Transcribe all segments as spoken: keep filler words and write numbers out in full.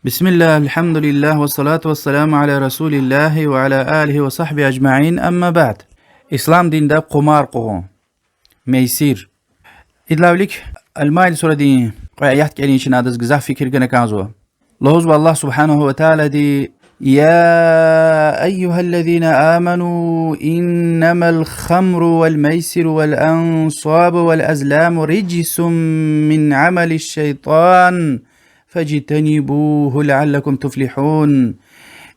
بسم الله، الحمد لله، والصلاة والسلام على رسول الله وعلى آله وصحبه أجمعين، أما بعد. Ислам динда къумар къугъун, мейсир. Идалай вилик Ал-Маида сурадин кьве аят кӀелин чна, адаз гзаф фикир гана кӀанзава. Лугьузва Аллагь سبحانه وتعالىди: يا أيها الذين آمنوا إنما الخمر والميسر والأنصاب والأزلام رجس من عمل الشيطان فاجتنبوه لعلكم تفلحون.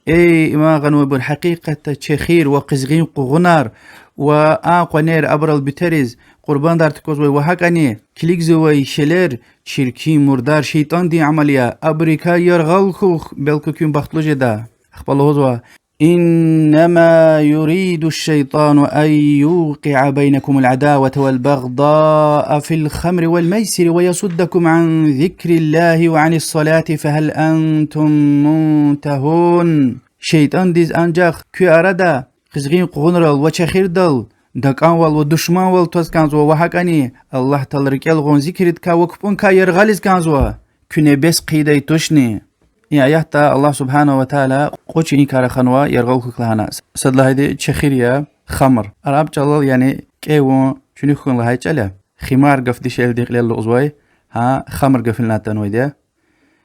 Эй иман гъанвайбур, гьакъикъатда чехир ва къизгъин къугъунар ва а къванер, абурал буьтериз къурбандар тукӀвазвай ва гьакӀани килигзавай шелер чиркин, мурдар, шейтӀандин амал я, абурукай яргъал хьухь, белки куьн бахтлу жеда. Ахпа лугьузва: إنما يريد الشيطان أن يوقع بينكم العداوة والبغضاء في الخمر والميسر ويصدكم عن ذكر الله وعن الصلاة فهل أنتم منتهون. ШейтӀандиз анжах куь арада къизгъин къугъунрал ва чехирдал дакӀанвал ва душманвал тваз кӀанзава ва гьакӀани Аллагь Таалади рикӀел гъун, зикирдикай ва капӀункай яргъал ийиз кӀанзава. Куьне бес хъийидай тушни? И аятда Аллагь سبحانه وتعالى кьве чӀавуз и кар хьанва яргъал хьухь лагьана. Сад лагьайди чехир я, хамр. Араб чӀалал, яни кӀевун, чуьнуьх хьун лагьай чӀал я. Химар гаф дишегьлидин кьилел алукӀзавай, гьа хамр гафунилай атанвайди я.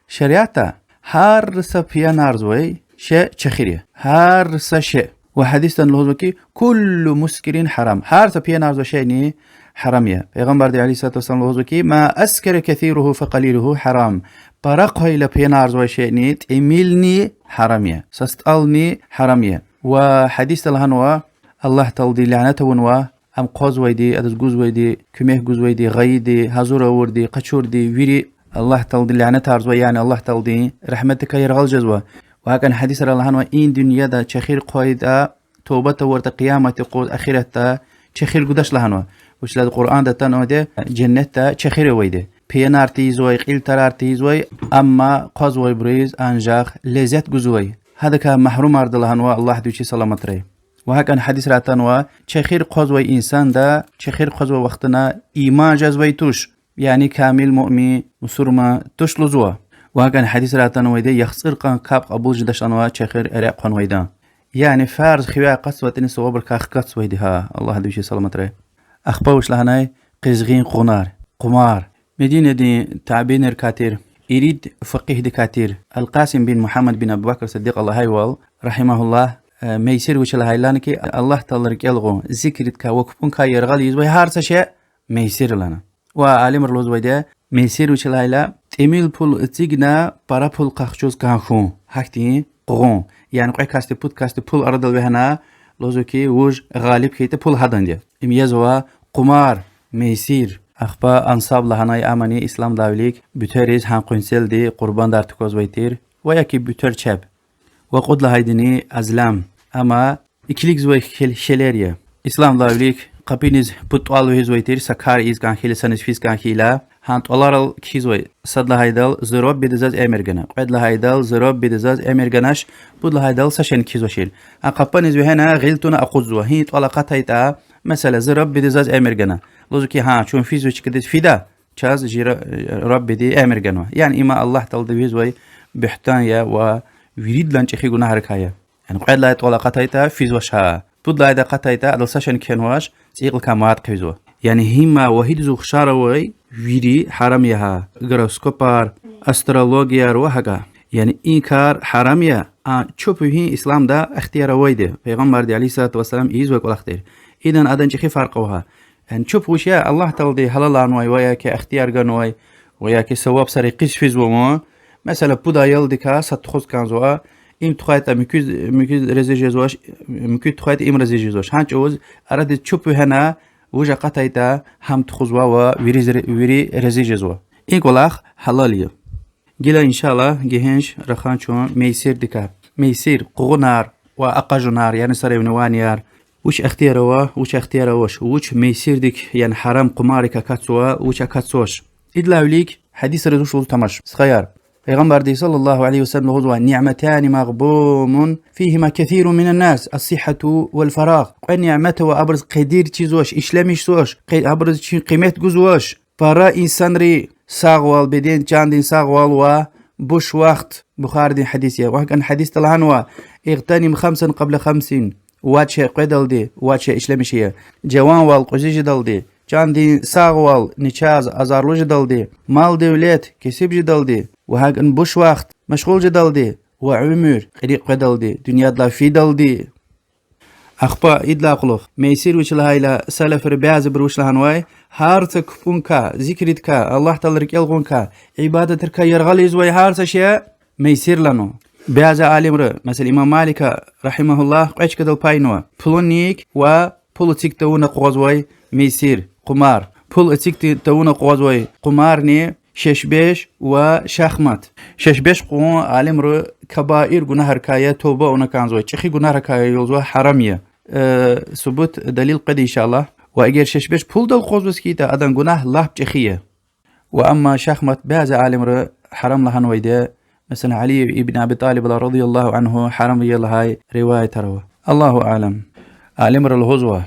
Шариатда гьар са пиянарзавай шей чехир я. Гьар са шей. Ва гьадисда лугьузва хьи, كل مسكر حرام. Гьар са пиянарзавай шейни гьарам я. Пайгъамбарди عليه الصلاة والسلام лугьузва хьи, ما أسكر كثيره فقليله حرام. Пара хъвайила пиянарзавай шейни тӀимилни гьарам я, са стӀални гьарам я. Ва гьадисда лагьанва, Аллагь Таалади лянат авунва ам хъвазвайди, адаз гузвайди, куьмек гузвайди, гъайиди, гьазур авурди, къачурди, вири Аллагь Таалади лянатарзава, яни Аллагь Тааладин регьметдикай яргъал жезва. Ва гьакӀни гьадисра лагьанва, и дуьньяда чехир хъвайитӀа, туба тавуртӀа, къиямат юкъуз, ахиратда чехир гудач лагьанва. Вучиз лагьайтӀа Къуръанда атанвайди, женнетда чехир авайди. Пиянар тийизвай, кьил тарар тийизвай, амма хъвазвайбуруз анжах лезет гузвай. Гьадакай магьрумарда лагьанва Аллагьди вичи саламатрай. Ва гьакӀни гьадисра атанва, чехир хъвазвай инсанда, чехир хъвазвай вахтунда иман жезвай туш, яни камил муъмин, мусурман туш лугьузва. Ва гьакӀни гьадисра атанвайди, яхцӀур кьван капӀ кьабул жедач лагьанва чехир рекь хъванвайдан. Яни фарз хивяй акъатзаватӀани, савабрикай хкатзавайди гьа, Аллагьди вичи саламатрай. Ахпа вуч лагьанай, къизгъин къугъунар, къумар. Мединадин табиинрикай тир, ирид факъигьдикай тир Ал-Къасим бин Мугьаммад бин Абу Бакр Сиддикьа лагьайвал, رحمه الله, э, мейсир вуч я лагьайла хьи, Аллагь Таалади рикӀел гъун, зикирдикай ва капӀункай яргъал ийизвай гьар са шей мейсир я лагьана. Ва алимри лугьузвайди я, мейсир вуч я лагьайла, тӀимил пул эцигна пара пул къахчуз кӀан хьун, гьахьтин къугъун. Яни кьве касди, пуд касди пул арадал вегьена, лугьузва хьи, вуж гъалиб хьайитӀа, пул гьаданди я. Им язва къумар, мейсир. Ахпа ансаб лагьанай, амани Исламдилай вилик буьтериз гьа къванцелди къурбандар тукӀвазвай тир, ва яки буьтер чеб. Ва кьуд лагьайдини азлам. Амма и килигзавай хел-, шелер я. Исламдилай вилик къапуниз пуд тӀвал вегьизвай тир, са кар ийиз кӀан хьайила, саниз физ кӀан хьайила, гьа тӀваларал кхьизвай. Сад лагьайдал, зи Раббиди заз эмир гана. Кьвед лагьайдал, зи Раббиди заз эмир ганач. Пуд лагьайдал, са шейни кхьизвачир. А къапуниз вегьена гъил туна акъудзава. Гьи тӀвал акъатайтӀа, месела, зи Раббиди заз эмир гана. Лугьузва хьи, гьа, чун физвай чкадиз фида, чаз жи Ра-, Раббиди эмир ганва. Яни има Аллагь Таалади вегьизвай буьгьтан я ва виридалай чӀехи гунагьрикай я. Яни кьвед лагьай тӀвал акъатайтӀа, физвач гьа. Пуд лагьайди акъатайтӀа, адал са шейни кхьенвач, цӀийи кьилелай мад хъийизва. Яни гьима ва гьидиз ухшар авай вири гьарам я гьа. Гороскопар, астрологияр ва гьакӀа. Яни и кар гьарам я, а чупи гьи Исламда ихтияр авайди я. Пайгъамбарди عليه الصلاة والسلام ийизвай кӀвалах тир. Идан адан чӀехи фаркъ ава гьа. Яни чуп вуч я, Аллагь Таалади гьалалнавай ва яки ихтияр ганвай, ва яки саваб са рекьиз физва вун. Месела, пуд аялдикай са тухуз кӀанзава, им тухвайтӀа муькуьд, муькуьд рази жезвач, муькуьд тухвайтӀа им рази жезвач. Гьа чӀавуз арадиз чуп вегьена, вуж акъатайтӀа, гьам тухузва ва вири, вири рази жезва. И кӀвалах гьалал я. Гила, إن شاء الله, гегьенш рахана чун мейсирдикай. Мейсир, къугъунар ва акъажунар, яни соревнованияр. Вуч ихтияр ава, вуч ихтияр авач, вуч мейсирдик, яни гьарам къумарик акатзава, вуч акатзавач. Идалай вилик гьадисриз вуч лугьуз тамаш, стхаяр. Пайгъамбарди صلى الله عليه وسلم лугьузва: نعمتان مغبون فيهما كثير من الناس: الصحة والفراغ. Кьве нимет ава, абуруз къадир чизвач, ишлемишзавач, къе-, абуруз чи къимет гузвач. Пара инсанри сагъвал, беден, чандин сагъвал ва Буш вахт, Бухаридин гьадис я. Ва гьакӀан гьадисда лагьанва: اغتنم خمسا قبل خمس. Вад шей къведалди вад шей ишлемишия. Жаванвал кьуьзуь жедалди, чандин сагъвал начагъ азарлу жедалди, мал-девлет кесиб жедалди, ва гьакӀан буш вахт машгъул жедалди, ва уьмуьр кьилик къведалди, дуьньядилай фидалди. Ахпа идалай кьулухъ, мейсир вуч лагьайла, салафри бязибуру вуч лагьанвай: гьар са купӀуникай, зикрикай, Аллагь Таалади рикӀел гъуникай, ибадатрикай яргъал ийизвай гьар са шей мейсир лагьанва. Бязи алимри, месела, имам Малика, رحمه الله, кьве чкадал пайнава: пулуник ва пул эциг тавуна къугъвазвай мейсир, къумар. Пул эцигди тавуна къугъвазвай къумарни шешбеш ва шахмат. Шешбеш къугъун алимри кабаир гунагьрикай я, туба авуна кӀанзавай, чӀехи гунагьрикай я лугьузва, гьарам я. Э, субут, далил къведа, иншаллагь. Ва эгер шешбеш пулдал къугъваз хьайитӀа, адан гунагь лап чӀехи я. Ва амма шахмат бязи алимри гьарам лагьанвайди я. Месела, Али ибн Аби ТӀалибалай, رضي الله عنه, гьарам я лагьай риваятар ава. الله أعلم. Алимри лугьузва,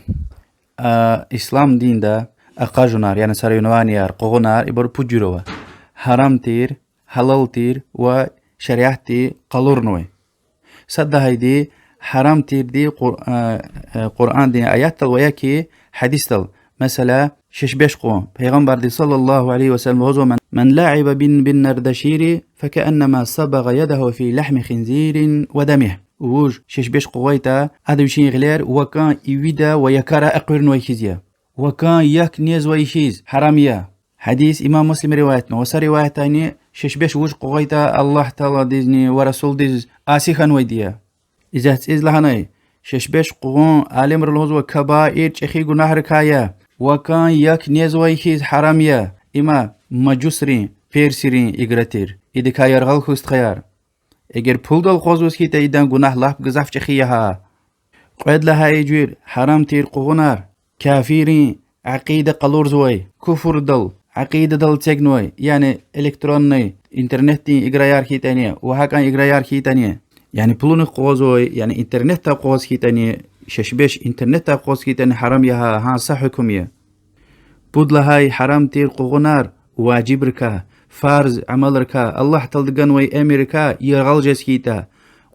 а, ислам динда акъажунар, яни соревнованияяр, къугъунар, ибур пуд жуьре ава: гьарам тир, гьалал тир ва шариатди къалурнавай. Сад лагьайди гьарам тирди Къур-, а, а, Къуръандин аятдал ва я ки гьадисдал. Месела, шешбеш къугъун. Пайгъамбарди, صلى الله عليه وسلم, лугьузва: من، من لعب بال-، بالنردشير فكأنما صبغ يده في لحم خنزير ودمه. Вуж шешбеш къугъвайтӀа, ада вичин гъилер вакӀан ивида ва якара экъуьрнавай хьиз я, вакӀан як незвай хьиз, гьарам я. Гьадис имам Муслима риваятнава. Ва са риваятдани, шешбеш вуж къугъвайтӀа, Аллагь Тааладизни ва Расулдиз аси хьанвайди я. Иза цӀийиз лагьанай, шешбеш къугъун, алимри лугьузва, кабаир, чӀехи гунагьрикай я, вакӀан як незвай хьиз, гьарам я. Има мажусрин, персерин игра тир. Идакай яргъал хьухь, стхаяр. Эгер пулдал къугъваз хьайитӀа, идан гунагь лап гзаф чӀехи я гьа. Кьвед лагьай жуьре гьарам тир къугъунар кафиррин акъида къалурзавай, куфурдал, акъидадал эцигнавай, яни электронный, интернетдин играяр хьайитӀани, ва гьакӀан играяр хьайитӀани, яни пулуник къугъвазвай, яни интернетдай къугъваз хьайитӀани, шешбеш интернетдай къугъваз хьайитӀани, гьарам я гьа, гьа са гьукум я. Пуд лагьай гьарам тир къугъунар важибрикай, фарз амалрикай, Аллагь Таалади ганвай эмиррикай яргъал жез хьайитӀа.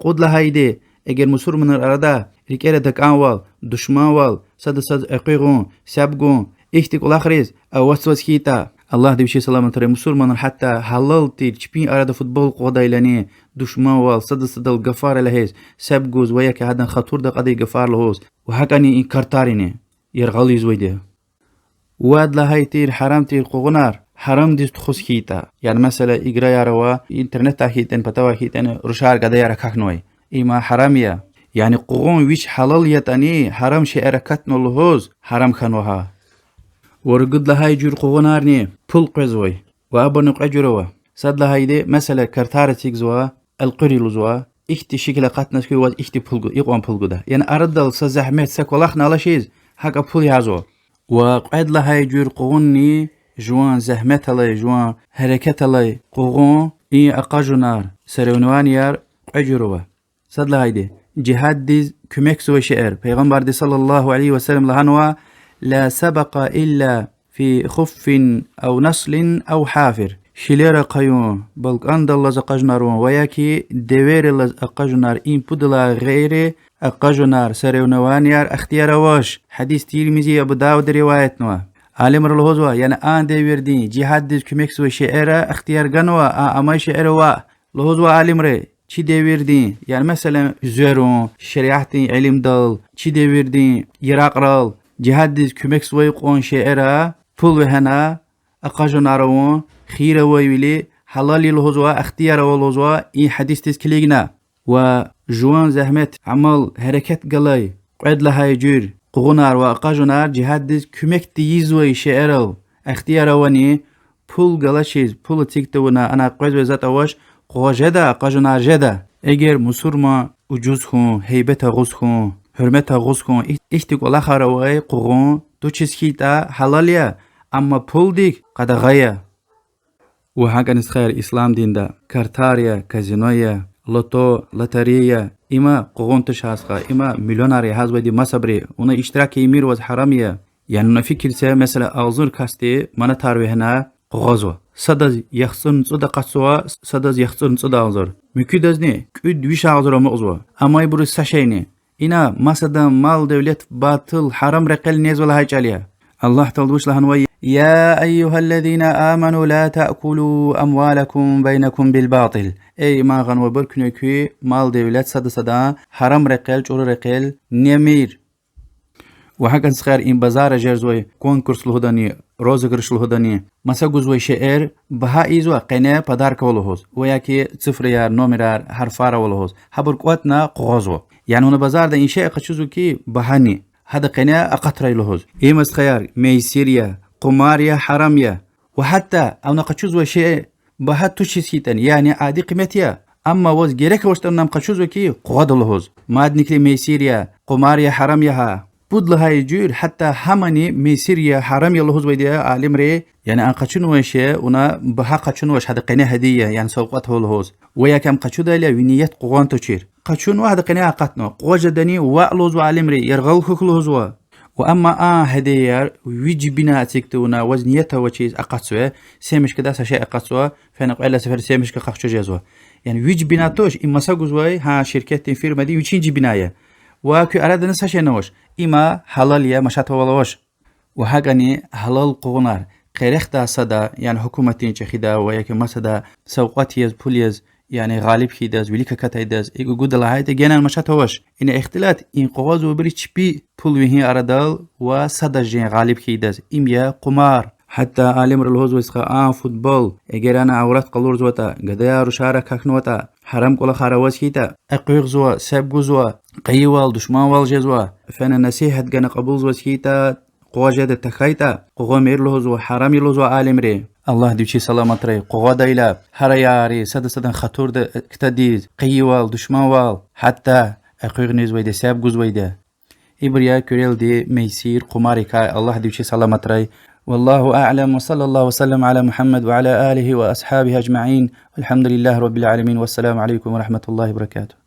Кьуд лагьайди, эгер мусурманрин арада рикӀера такӀанвал, душманвал, сада сад экъуьгъун, себ гун, ихьтин кӀвалахриз аватзаваз хьайитӀа. Аллагьди вичи саламатрай, мусурманри гьатта гьалал тир чпин арада футбол къугъвадайлани, душманвал, сада садал гафар лугьуз, себ гуз ва я ки гьадан хатурда кьадай гафар лугьуз, ва гьакӀани и картарини яргъал ийизвайди я. Вад лагьай тир гьарам тир къугъунар гьарамдиз тухуз хьайитӀа. Яни, месела, играяр ава, интернетдай хьайитӀани, патавай хьайитӀани, рушар, гадаяр акахьнавай. Има гьарам я. Яни къугъун вич гьалал ятӀани, гьарам шейэр акатна лугьуз, гьарам хьанва гьа. Ва ругуд лагьай жуьре къугъунарни пул къвезвай. Ва абурни кьве жуьре ава. Сад лагьайди, месела, картар эцигзава, элкъуьр лугьузва, ихьтин шикил акъатна хьи ваз ихьтин пул гу-, икьван пул гуда. Яни арадал са зегьмет, са кӀвалахни алачиз, гьакӀа пул язава. Ва кьвед лагьай жуьре къугъунни жуван зегьмет алай, жуван гьерекат алай къугъун, и акъажунар, соревнованияр кьве жуьре ава. Сад лагьайди, жигьаддиз куьмекзавай шейэр. Пайгъамбарди, صلى الله عليه وسلم, лагьанва: لا سبق إلا في خف أو نصل أو حافر. Хилера хъаюн, балкӀандал алаз акъажунар авун ва я ки девейрилаз акъажунар, им пудалай гъейри акъажунар, соревнованияр ихтияр авач. Гьадис Тирмизи, Абу Давуда риваятнава. Алимри лугьузва, яни а девирдин жигьаддиз куьмекзавай шейэр ихтияр ганва, а амай шейэр ваъ. Лугьузва алимри, чи девирдин, яни, месела, зверун, шариатдин илимдал, чи девирдин яракьрал жигьаддиз куьмекзавай кьван шейэр пул вегьена акъажунар авун хийир авайвиляй гьалал я лугьузва, ихтияр ава лугьузва и гьадисдиз килигна. Ва жуван зегьмет, амал, гьерекат галай кьвед лагьай жуьре къугъунар ва акъажунар жигьаддиз куьмек тийизвай шейэрал ихтияр авани, пул галачиз, пул эциг тавуна ана къвезвай затӀ авач, къугъваз жеда, акъажунар жеда. Эгер мусурман ужуз хьун, гьейбет агъуз хьун, гьуьрмет агъуз хьун, ихь-, ихьтин кӀвалахар авай къугъун тушиз хьайитӀа, гьалал я, амма пулдик къадагъа я. Ва гьакӀани, стхаяр, ислам динда картар я, казино я, лото, лотерея, има къугъун тушаз хьи, има миллионар ягъазвайди масабри, вуна иштирак ийимир ваз, гьарам я. Яни вуна фикир це, месела, агъзур касди манатар вегьена къугъвазва. Садаз яхцӀурни цӀуд акъатзава, садаз яхцӀурни цӀуд агъзур. Муькуьдазни кӀуьд-виш агъзур амукьзава. Амайбуруз са шейни. Ина масадан мал-девлет батул, гьарам рекьел незвай лагьай чӀал я. Аллагь Таалади вуч лагьанва: يا أيها الذين آمنوا لا تأكلوا أموالكم بينكم بالباطل. Эй иман гъанвайбур, куьне куь мал-девлет сада садан гьарам рекьел, чӀуру рекьел немир. Ва гьакӀан, стхаяр, и базарра жезвай конкурс лугьудани, розыгрыш лугьудани, маса гузвай шейэр багьа ийизва къене подарок ава лугьуз, ва яки цифраяр, номерар, гьарфар ава лугьуз, гьабур кӀватӀна къугъвазва. Яни вуна базарда и шей къачузва хьи, багьани, гьада къене акъатрай лугьуз. Има, стхаяр, мейсир я, къумар я, гьарам я. Ва гьатта вуна къачузвай шей багьа тушиз хьайитӀани, яни ади къимет я, амма ваз герек авачтӀани вуна ам къачузва хьи, къугъвада лугьуз. Мадни кьиле мейсир я, къумар я, гьарам я гьа. Пуд лагьай жуьре гьатта гьамани мейсир я, гьарам я лугьузвайди я алимри, яни а къачунвай шей вуна багьа къачунвач, гьада къене гьадия, яни савкьват ава лугьуз. Ва яки ам къачудайла ви ният къугъван тушир. Къачунва, гьада къене акъатнава, къугъваз жедани ваъ лугьузва алимри, яргъал хьухь лугьузва. Ва амма а гьедияр вич бина эцигда вуна, ваз ният авачиз акъатзава, семечкадай са шей акъатзава, фена кьвед лагьай сефер семечка къахчу жезва. Яни вич бина туш, им маса гузвай гьа ширкетдин, фирмадин вичин жибина я. Ва куь арадани са шейни авач. Има гьалал я, машатвал авач. Ва гьакӀани гьалал къугъунар къерехдай сада, яни гьукуматдин чӀехида ва яки масада савкьват яз, пул яз, яни гъалиб хьайидаз, вилик акатайдаз, икӀ гуда лагьайтӀа, генани машат авач. Ина ихтилат, и къугъвазвайбуруз чпи пул вегьин арадал ва садаз жен гъалиб хьайидаз, им я къумар. Гьатта алимри лугьузва, стха, а футбол, эгер ана аврат къалурзаватӀа, гадаяр, рушар акахьнаватӀа, гьарам кӀвалахар аваз хьайитӀа, экъуьгъзава, себ гузва, къайивал, душманвал жезва, фена насигьат гана кьабулзаваз хьайитӀа, къугъваз жеда, тахьайтӀа, къугъвамир лугьузва, гьарам я лугьузва алимри. Аллагьди вичи саламатрай, къугъвадайла, гьараяри, сада садан хатурда ктадиз, къайивал, душманвал, гьатта экъуьгънизвайди, себ гузвайди. Ибур я куьрелди мейсир, къумарикай, Аллагьди вичи саламатрай. والله أعلم، وصلى الله وسلم على محمد وعلى آله وأصحابه أجمعين، والحمد لله رب العالمين، والسلام عليكم ورحمة الله وبركاته.